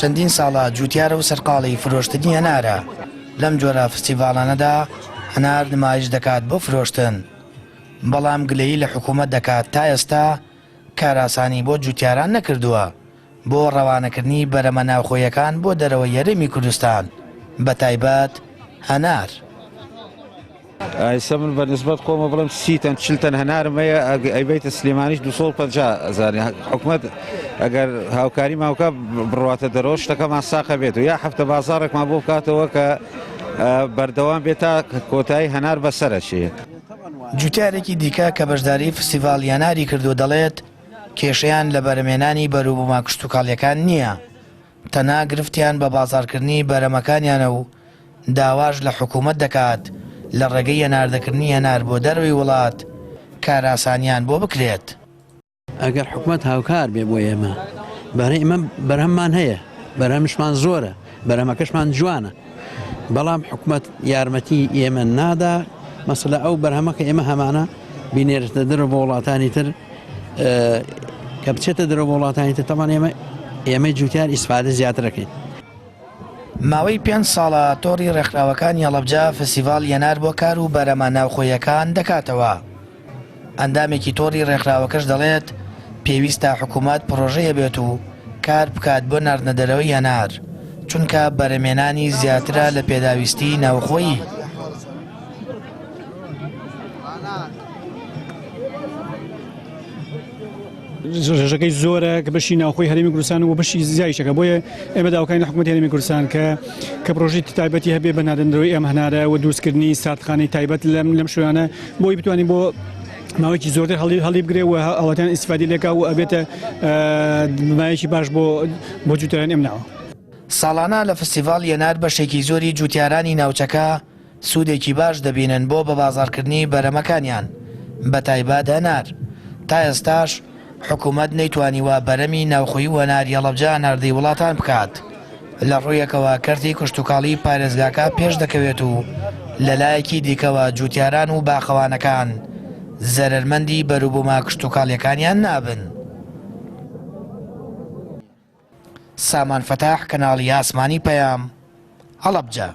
چەندین ساڵە جووتیارە و سەرقاڵی فرۆشتنی هەنارە، لەم جۆرە فستیڤاڵانەدا هەنار نمایش دەکات بۆ فرۆشتن، بەڵام گلەیی لە حکوومەت دەکات تا ئێستا کارئاسانی بۆ جووتیاران نەکردووە بۆ ڕەوانەکردنی بەرەمە ناوخۆیەکان بۆ دەرەوەی هەرێمی کوردستان بەتایبەت هەنار. ئایسە من بە نسبەت خۆمە بڵێم سی تەن چل تەن هەنارم هەیە ئەیبەیتە سلێمانیش 250 هەزار حکومەت ئەگەر هاوکاری ماوکە بڕاتە دەرەوە شتەکەمان ساقە بێت و یا هەفتە بازاڕێکمان بۆ بکاتەوە کە بەردەوام بێت تا کۆتایی هەنار بەسەرەچێ. جوتیارێکی دیکە کە بەشداری فستیڤاڵی هەناری کردووە دەڵێت، کێشەیان لە بەرهەمهێنانی بەروبوومە کشتوکاڵییەکان نییە، تەنها گرفتیان بە بازاڕکردنی بەرهەمەکانیانە و داواش لە حکوومەت دەکات لە ڕێگەی هەناردەکردنی هەنار بۆ دەرەوەی وڵات کارئاسانییان بۆ بکرێت. ئەگەر حکومەت هاوکار بێ بۆ ئێمە بەرە ئێمە بەرهەممان هەیە بەرهەمشمان زۆرە بەرهەمەکەشمان جوانە بەڵام حکومەت یارمەتی ئێمە نادا مەسلە ئەو بەرهەمە کە ئێمە هەمانە بینێرتە دەرەوە بۆ وڵاتانی تر کە بچێتە دەرەوە بۆ وڵاتانی تر تەمان ئێمە ئێمەی جوتیار ئیسفادە زیاترەکەین. ماوەی پێنج ساڵە تۆڕی ڕێکخراوەکانی هەڵەبجە فستیڤاڵی هەنار بۆ کار و بەرهەمە ناوخۆییەکان دەکاتەوە. ئەندامێکی تۆڕی ڕێکخراوەکەش دەڵێت، پێویستە حکومەت پڕۆژەی هەبێت و کار بکات بۆ ناردنەدەرەوەی هەنار، چونکە بەرهەمهێنانی زیاترە لە پێداویستیی ناوخۆیی. ڕێژەکەی زۆرە کە بەشی ناوخۆی هەرێمی کوردستان و بەشی زیایشەکە بۆیە ئێمە داواکارین لە حکوومەتی هەرێمی کوردستان کە کە پرۆژەی تایبەتی هەبێ بە ناردنەوەی ئەم هەنارە و دروستکردنی ساردخانەی تایبەت لەم لەم شوێنانە بۆی بتوانین بۆ ماوەیەکی زۆرتر هەڵی هەڵی بگرێ و هاوڵاتیان ئیسفادی لێکا و ئەبێتە مایەکی باش بۆ بۆ جوتیارانی ئەم ناوە. ساڵانە لە فستیڤاڵی هەنار بەشێکی زۆری جوتیارانی ناوچەکە سوودێکی باش دەبینن بۆ بەبازاڕکردنی بەرەمەکانیان بەتایبەت هەنار، تا ئێستاش حکومەت نەیتوانیوە بەرەمی ناوخۆیی و هەناری هەڵەبجە هەناردەی وڵاتان بکات، لە ڕوویەکەوە کەرتی کشتوکاڵی پارێزگاکە پێشدەکەوێت و لەلایەکی دیکەوە جوتیاران و باخەوانەکان زەرەرمەندی بەروبوومە کشتوکاڵیەکانیان نابن. سامان فەتاح، کەناڵی ئاسمانی پەیام، هەڵەبجە.